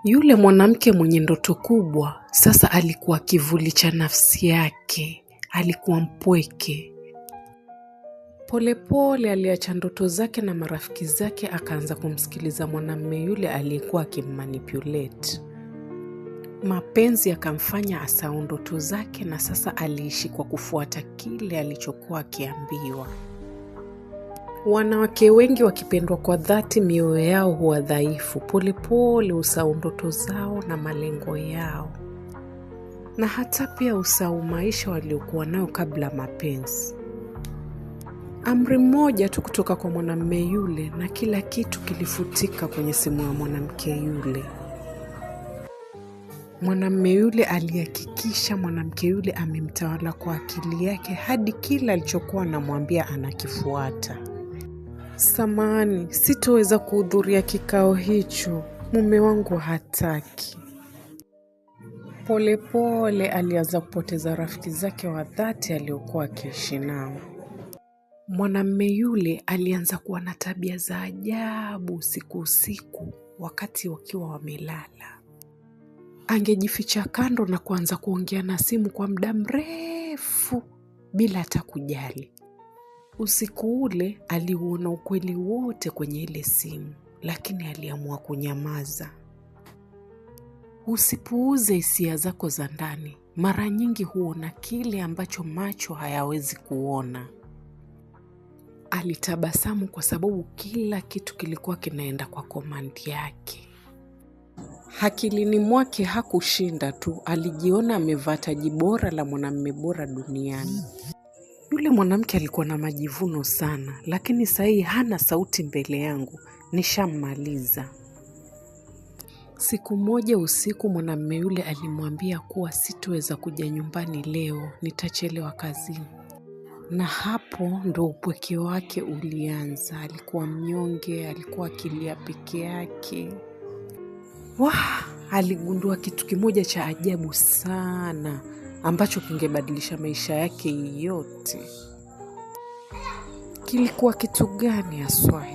Yule mwanamke mwenye ndoto kubwa sasa alikuwa kivuli cha nafsi yake, alikuwa mpweke. Polepole aliacha ndoto zake na marafiki zake, akaanza kumsikiliza mwanamume yule aliyekuwa akimmanipulate. Mapenzi yakamfanya asahau ndoto zake, na sasa aliishi kwa kufuata kile alichokuwa akiambiwa. Wanawake wengi wakipendwa kwa dhati, mioyo yao huwa dhaifu. Polepole husahau ndoto zao na malengo yao, na hata pia husahau maisha waliokuwa nayo kabla mapenzi. Amri moja tu kutoka kwa mwanamume yule, na kila kitu kilifutika kwenye simu ya mwanamke yule. Mwanamume yule alihakikisha mwanamke yule amemtawala kwa akili yake hadi kila alichokuwa anamwambia anakifuata. Samahani, sitoweza kuhudhuria kikao hicho, mume wangu hataki. Polepole alianza kupoteza rafiki zake wa dhati aliokuwa akiishi nao. Mwanamume yule alianza kuwa na tabia za ajabu usiku usiku, wakati wakiwa wamelala. Angejificha kando na kuanza kuongea na simu kwa muda mrefu bila hata kujali. Usiku ule aliuona ukweli wote kwenye ile simu, lakini aliamua kunyamaza. Usipuuze hisia zako za ndani. Mara nyingi huona kile ambacho macho hayawezi kuona. Alitabasamu kwa sababu kila kitu kilikuwa kinaenda kwa komandi yake. Akilini mwake hakushinda tu, alijiona amevaa taji bora la mwanamume bora duniani. Yule mwanamke alikuwa na majivuno sana, lakini sahii hana sauti mbele yangu, nishammaliza. Siku moja usiku, mwanamume yule alimwambia kuwa sitoweza kuja nyumbani leo, nitachelewa kazini. Na hapo ndo upweke wake ulianza. Alikuwa mnyonge, alikuwa akilia peke yake. Aligundua kitu kimoja cha ajabu sana ambacho kingebadilisha maisha yake yote. Kilikuwa kitu gani haswa?